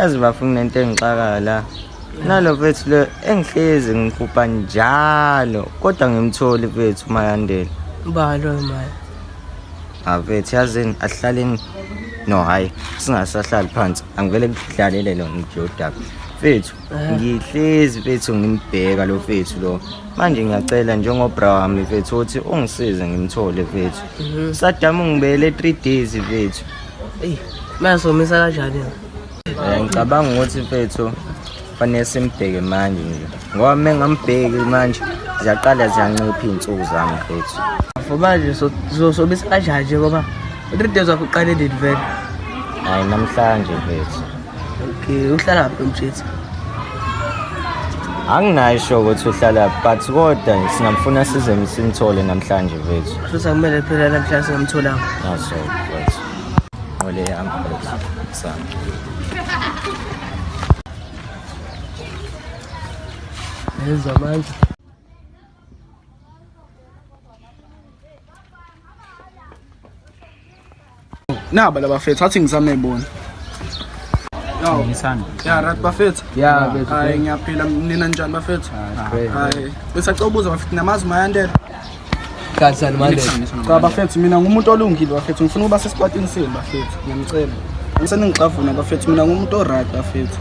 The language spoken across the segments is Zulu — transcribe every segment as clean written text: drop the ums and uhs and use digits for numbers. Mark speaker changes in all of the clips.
Speaker 1: Yazi bafo kunento engixakayo la. Nalo mfethu lo engihlezi ngiphupha njalo kodwa ngimtholi mfethu uMayandela.
Speaker 2: Ubani loyo manje?
Speaker 1: Ah mfethu yazini asihlaleni no hayi singasahlali phansi angivele kudlalele lona nje udaba. Mfethu ngihlezi mfethu ngimbheka lo mfethu lo. Manje ngiyacela njengobra wami mfethu ukuthi ungisize ngimthole mfethu. Saddam ungibele 3 days mfethu.
Speaker 2: Eyi, manje somisa kanjani?
Speaker 1: Ngicabanga ukuthi mfethu fanele simbheke manje nje ngoba uma ngingambheki manje ziyaqala ziyancipha iy'nsuku zami mfethu.
Speaker 2: For manje sizosomisa kanjani nje ngoba u-3 days wakho uqale nini vele?
Speaker 1: Hhayi namhlanje mfethu.
Speaker 2: Okay, uhlala phi mfethu?
Speaker 1: Anginayo isho ukuthi uhlala but kodwa singamfuna size simthole namhlanje mfethu.
Speaker 2: Futhi akumele phela namhlanje singamtholanga.
Speaker 1: Naso mfethu. Nqole yami mfethu. Sami.
Speaker 2: Yezwa manje.
Speaker 3: Naba labafethu athi ngizame bona. Yo. Ya right bafethu.
Speaker 2: Ya bethu.
Speaker 3: Hayi ngiyaphila nina njani bafethu? Hayi. Besacela ubuza bafethu namazi Mayandela.
Speaker 2: Kansani manje.
Speaker 3: Cha bafethu mina ngumuntu olungile bafethu ngifuna ukuba sesikwatini senu bafethu ngiyamcela. Ngiseningixavuna bafethu mina ngumuntu oright bafethu.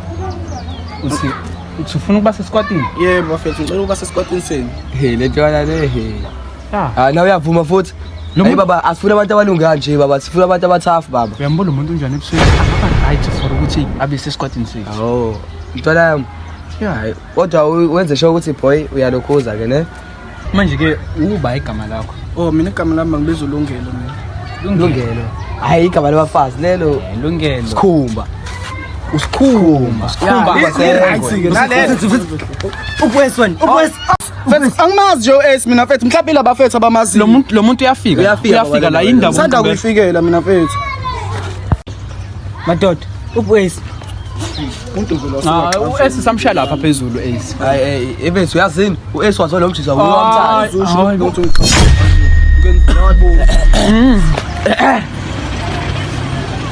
Speaker 4: Uthi uthi ufuna ukuba sesikwatini?
Speaker 3: Yebo bafethu ngicela ukuba sesikwatini senu.
Speaker 5: He le ntwana le he.
Speaker 4: Ya.
Speaker 5: Ah nawe uyavuma futhi.
Speaker 4: Lo
Speaker 5: Hayi
Speaker 4: muntu-
Speaker 5: baba asifuna abantu abalunge kanje baba sifuna abantu abathafu baba.
Speaker 4: Uyambona umuntu unjani ebusweni? Akaba right for ukuthi abe sesikwatini sethu.
Speaker 5: Oh mntwana yami.
Speaker 4: Yeah.
Speaker 5: Hayi kodwa wenze sure ukuthi boy uyalokhuza ke ne.
Speaker 4: Manje ke uba igama lakho.
Speaker 3: Oh mina igama lami bangibiza uLungelo mina.
Speaker 5: Lungelo. Hayi igama labafazi lelo
Speaker 4: Lungelo.
Speaker 5: sikhumba. Usikhumba.
Speaker 4: Sikhumba.
Speaker 3: Right-ke nalelo.
Speaker 2: Upwesi wena, upwesi.
Speaker 3: Mfethu angimazi nje u-Ace mina mfethu mhlawumbe ila bafethu abamaziyo.
Speaker 4: Lo muntu uyafika.
Speaker 5: Uyafika,
Speaker 4: Uyafika
Speaker 5: baba,
Speaker 4: la indaba.
Speaker 3: Sanda kuyifikela mina mfethu.
Speaker 2: Madoda, upwesi.
Speaker 3: Umuntu vele
Speaker 4: Ah, u-Ace samshaya lapha phezulu Ace.
Speaker 5: Hayi ebethu uyazini u-Ace wazo lo mjizwa uyamthanda.
Speaker 4: Hayi,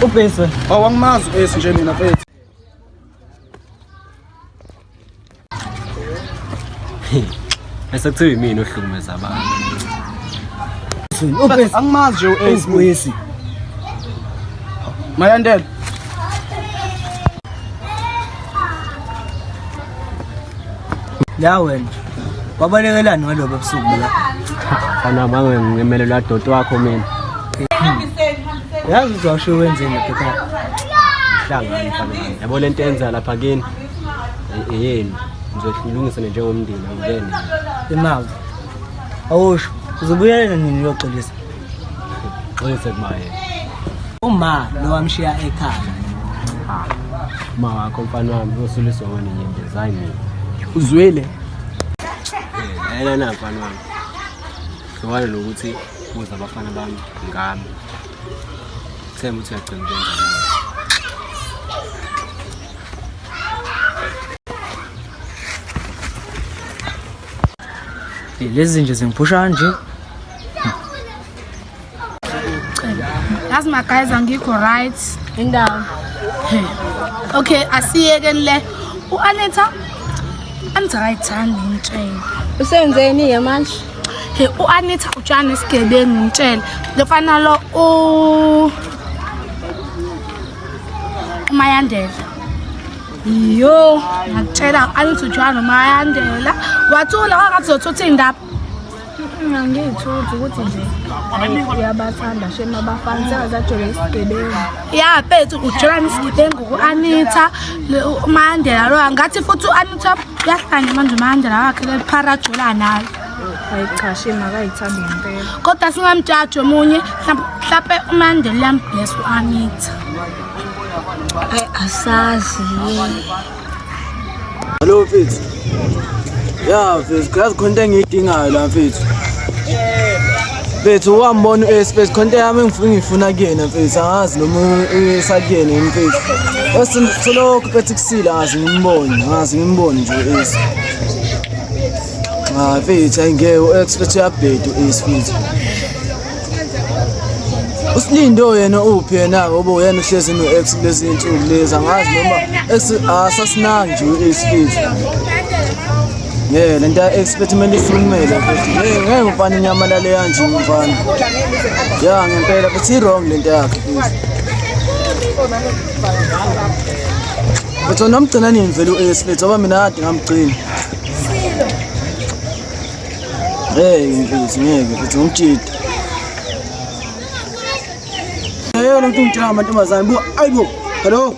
Speaker 2: Upwesi wena.
Speaker 3: Oh angimazi u-Ace nje mina mfethu.
Speaker 6: Bese kuthiwa yimina ohlukumeza abantu.
Speaker 2: Upwesi.
Speaker 3: Angimazi nje u-Ace. mina.
Speaker 2: Upwesi.
Speaker 3: Mayandela.
Speaker 2: La wena. Wabalekelani ngalobo busuku la?
Speaker 6: Mfana wami ngimelelwa doti wakho mina.
Speaker 2: Yazi ukuthi washo wenzeni ekhaya.
Speaker 6: Hlangana mfana wami. Yabo lento enza lapha kini. Eyenu. Ngizohlulungisa njengomndeni angene.
Speaker 2: Imali. Awusho, uzobuyelela nini uyoxolisa?
Speaker 6: Xolise kuba yena.
Speaker 2: Uma lo wamshiya ekhaya.
Speaker 6: Uma wakho mfana wami usuliswa ngone nyembezi hayi mina.
Speaker 4: Uzwile.
Speaker 6: Yena na mfana wami. Hlukana nokuthi buza abafana bami ngami. Themba ukuthi uyagcina ukwenza lokho.
Speaker 2: Lezi zinja zingiphusha kanje.
Speaker 7: Yazi ma guys angikho right. Indawo. Okay, asiyekeni le. U-Anetha Anitha akayithandi ngitshele.
Speaker 8: Usenzeni ke manje?
Speaker 7: He u-Anitha utshana isigebengu ngitshele. Lofana lo u uMayandela. Yo, ngakutshela u-Anitha utshana noMayandela. Wathula kwakathi uzothutha iy'ndaba.
Speaker 8: Angiyithuthi ukuthi nje hayi uyabathanda shema abafana sengaze isigebengu.
Speaker 7: Ya mfethu ujola nesigebengu ku-Anitha uMandela lo ngathi futhi u-Anitha uyahlanya manje uMandela wakhe le phara ajola nayo.
Speaker 8: Hayi cha shema akayithandi ngempela.
Speaker 7: Kodwa singamjaji omunye mhlampe uMandela uyambless u-Anitha.
Speaker 8: Hayi asazi.
Speaker 9: Hello mfethu. Ya mfethu, yazi khona into engiyidingayo la mfethu. Mfethu wambona u-Ace mfethu, khona into yami engifuna ngiyifuna kuyena mfethu, angazi noma usakuyena yini mfethu. Solokhu mfethu kusile angazi ngimbone, angazi ngimbone nje u-Ace. Ah mfethu, hayi ngeke u-X mfethu uyabheda u-Ace mfethu. Usilindo yena uphi yena ngoba uyena uhlezi no-ex kulezi insuku lezi angazi noma ex asasinaki nje u-ex fethu. Yeah, le nto ya-ex fethu kumele isukumele fethu. Ngeke ngeke umfana inyamalale kanje umfana. Ya ngempela futhi i-wrong le nto yakhe fethu. Fethu wena wamgcina nini vele u-ex fethu ngoba mina kade ngamgcina. Ngeke mfethu ngeke mfethu ngumjita. Yebo lo muntu ungitshela amantombazane bu ayibo. Hello.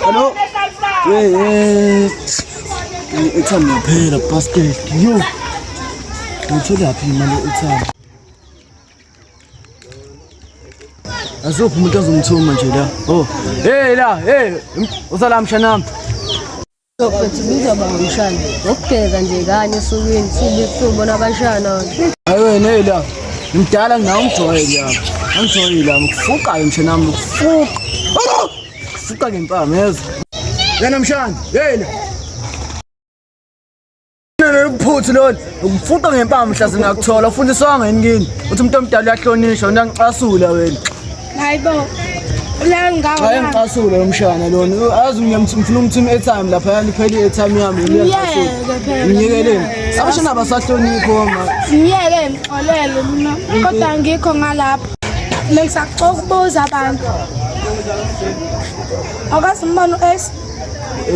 Speaker 9: Hello. Hey hey. I-airtime yaphela basket. Yo. Ngitholaphi imali ye-airtime? Azophi umuntu azongithuma nje la. Oh. Hey la, hey. Usala mshanami.
Speaker 10: Mfethu bizoba ngumshana. Ngokugeza nje kanye osukwini sube subona abashana.
Speaker 9: Hayi wena hey la. Ngimdala nginawo ngijwayele lapha. Angijwayele la ngikufuqa mshana wami ngikufuqa. Fuqa ngempama yezwa. Yena mshana, hey la. Loluphuthu lolu ukufuqa ngempama mhlaze ngakuthola ufundiswanga yini kini uthi umuntu omdala uyahlonishwa wena ngicasula wena.
Speaker 7: Hayibo. Ulala ngawo.
Speaker 9: Hayi ngicasula lo mshana lona azi ngiyamfuna umthini airtime lapha yani phela i-airtime yami uyangicasula.
Speaker 7: Myeke phela.
Speaker 9: Ngiyekeleni. Abashana abasahloniphi oma.
Speaker 7: Myeke ngixolele mina. Kodwa ngikho ngalapha. Bengisaxoxa ukubuza abantu. Awukaze umbone u-Ace?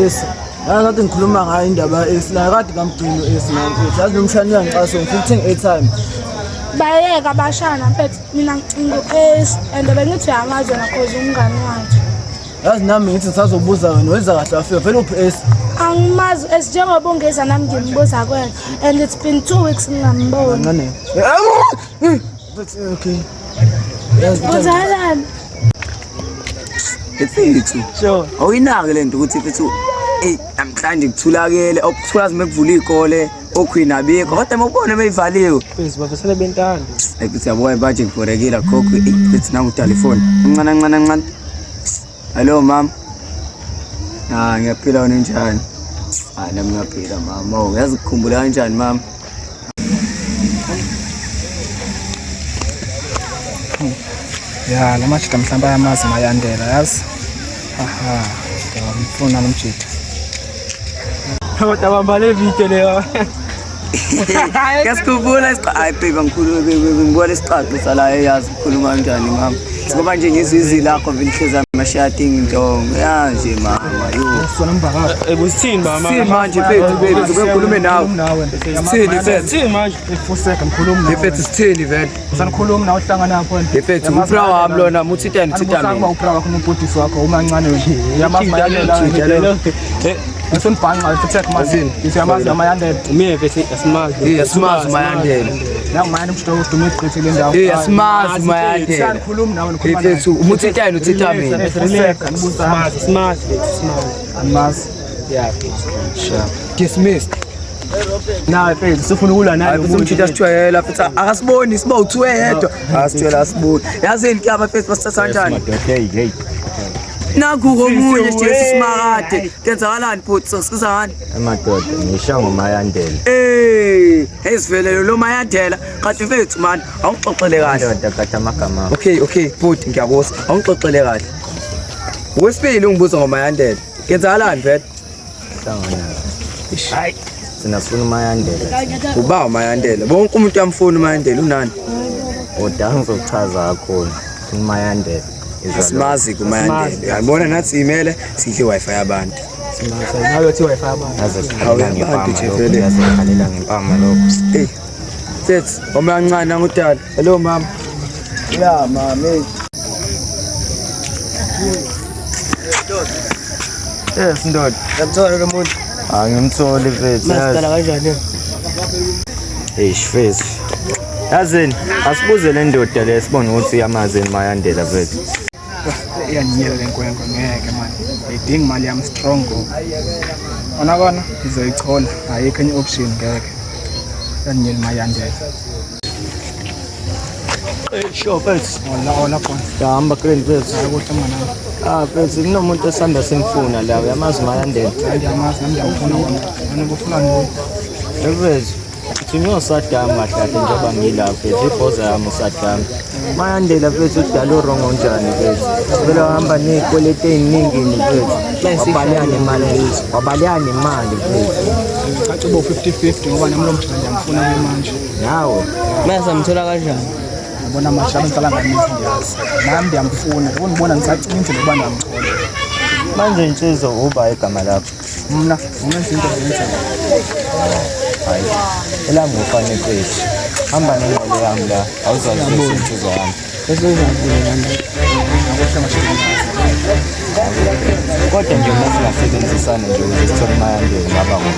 Speaker 9: Yes. Kade ngikhuluma ngayo indaba ka-Ace la kade ngamgcina u-Ace la mfethu. Yazi lo mshana uyangicasula ngifuna ukuthenga i-airtime.
Speaker 7: Bayeka abashana mfethu. Mina ngicinga u-Ace and bengithi uyamazi wena cause umngani wakhe.
Speaker 9: Yazi nami ngithi ngisazobuza wena wenza kahle wafika vele uphi Ace?
Speaker 7: Angimazi u-Ace njengoba ungeza nami ngimbuza kuwena and it's been 2 weeks ngingamboni.
Speaker 9: Kancane. Okay. Yazi
Speaker 7: Kwenzakalani?
Speaker 1: Mfethu.
Speaker 2: Sure.
Speaker 1: Awuyinaki lento ukuthi mfethu ey namhlanje kuthulakele okuthulazi mekuvula izikole okhwini abikho kodwa mawubona beyivaliwe.
Speaker 2: Please bavesele bentando.
Speaker 1: Hey mfethu yabona manje ngibhorekile akhokho ey mfethu nangu telefoni. Ncane ncane ncane. Hello mama. Ah ngiyaphila wena unjani? Ah nami ngiyaphila mama. Oh yazi ukukhumbula kanjani mama?
Speaker 3: Ya, la majita mhlawumbe ayamazi Mayandela, yazi? Aha, ngiyamfuna lo mjita.
Speaker 2: Kodwa bamba le video leyo.
Speaker 1: Ngiyasikhumbula hayi baby ngikhuluma ngibuka lesixaxo sala eyazi ukukhuluma kanjani mama. Ngoba nje ngizwe izwi lakho vele hleza amashati ngintongo. Ya nje mama yo.
Speaker 3: Sona mvakazi.
Speaker 2: Ebusithini mama.
Speaker 5: Sithini manje mfethu baby ngizobe ngikhulume nawe.
Speaker 3: Nawe.
Speaker 5: Sithini mfethu?
Speaker 2: Sithini manje?
Speaker 3: Ifuseka ngikhuluma nawe.
Speaker 5: Mfethu sithini vele?
Speaker 3: Usanikhuluma nawe uhlangana lapho.
Speaker 5: Mfethu upra wami lona muthintani thintani.
Speaker 3: Angibusa upra wakho nobhodisi wakho umancane wena. Uyamazi Mayandela. Usunibhanqa futhi manje. Uyamazi Mayandela.
Speaker 6: Mina mfethu asimazi.
Speaker 5: Eh asimazi Mayandela.
Speaker 3: Nangu manje umshito udume igqithe le ndawo.
Speaker 5: Eh asimazi Mayandela.
Speaker 3: Usanikhuluma nawe nikhuluma naye.
Speaker 5: Mfethu umuthintani uthinta mina.
Speaker 3: Ifuseka ngibuza.
Speaker 6: Asimazi, asimazi mfethu, asimazi.
Speaker 3: Angimazi.
Speaker 6: Yeah mfethu.
Speaker 5: Dismissed.
Speaker 2: Nawe mfethu sifuna ukulwa naye
Speaker 5: Hayi futhi umjita sijwayela futhi akasiboni siba uthiwe yedwa. Akasijwayela asiboni. Yazini ke abafethu basithatha kanjani?
Speaker 1: Hey hey.
Speaker 5: Nakhu komunye Jesu simakade. Kenzakalani bhuti sosiza ngani?
Speaker 1: Emadoda ngisha ngoMayandela.
Speaker 5: Eh, esivelele lo Mayandela. Kanti mfethu man, awungixoxele kahle.
Speaker 1: Madoda kade amagama.
Speaker 5: Okay, okay, bhuti ngiyakuzwa. Awungixoxele kahle. Okwesibili ungibuza ngoMayandela. Kenzakalani vele?
Speaker 1: Hlangana. Hayi. Sina sifuna uMayandela.
Speaker 5: Uba uMayandela. Wonke umuntu uyamfuna uMayandela unani?
Speaker 1: Oda ngizochaza kakhulu. Umayandela.
Speaker 5: Asimazi kuMayandela. Uyabona nathi imele sidle wifi yabantu.
Speaker 2: Nawe uthi wifi abantu.
Speaker 1: Azokhalela
Speaker 5: Hawu,
Speaker 1: ngempama
Speaker 5: abantu nje
Speaker 1: lokho.
Speaker 5: vele.
Speaker 1: Azokhalela ngempama lokho.
Speaker 5: Hey. Mfethu, omncane nangudala. Hello mama.
Speaker 9: Ya mama. hey.
Speaker 1: Yes ndoda.
Speaker 2: Ngiyamthola lo muntu.
Speaker 1: Angimtholi mfethu.
Speaker 2: Masicala kanjani?
Speaker 1: Eish mfethu. Yazini asibuze le ndoda le sibone ukuthi iyamazi yini Mayandela mfethu.
Speaker 3: Iyanginyela le nkwenkwe ngeke mani. Ayidingi imali yami strong go. Ona kona ngizoyichola ayikho enye option ngeke. Iyanginyela Mayandela.
Speaker 4: Sure mfethu.
Speaker 3: Ola ola khona.
Speaker 1: Hamba grand mfethu.
Speaker 3: Hayi kuhle mngani wami.
Speaker 1: Ah mfethu kunomuntu osanda simfuna la uyamazi Mayandela.
Speaker 3: Hayi ngiyamazi nami ngiyamfuna kona. Wena ubufuna nini?
Speaker 1: Mfethu Ngithunywe uSaddam kahle kahle njengoba ngila mfethu, ibhoza yami uSaddam. Mayandela mfethu udala urongo unjani mfethu? Vele wahamba ney'kweletu ey'ningi mfethu. Wabaleka nemali, wabaleka nemali mfethu.
Speaker 3: Caca ube u-50-50 ngoba nami lo mjita ngiyamfuna ke manje.
Speaker 1: Nawe?
Speaker 2: Manje samthola kanjani?
Speaker 3: Yabona manje lami ngihlala ngamizi ngiyazi. Nami ndiyamfuna. Yabo ngibona ngisacina indlela yokuba ndiyamthola.
Speaker 1: Manje insizwa uba igama lakho?
Speaker 3: Mna ngimenza into zenzeka.
Speaker 1: Hayi. Elami ufane mfethu. Hamba nengqondo yami la. Awuzazi ukuthi insizwa yami. Kodwa nje uma singasebenzisana nje ukuze sithole imayandelo ngaba kuhle.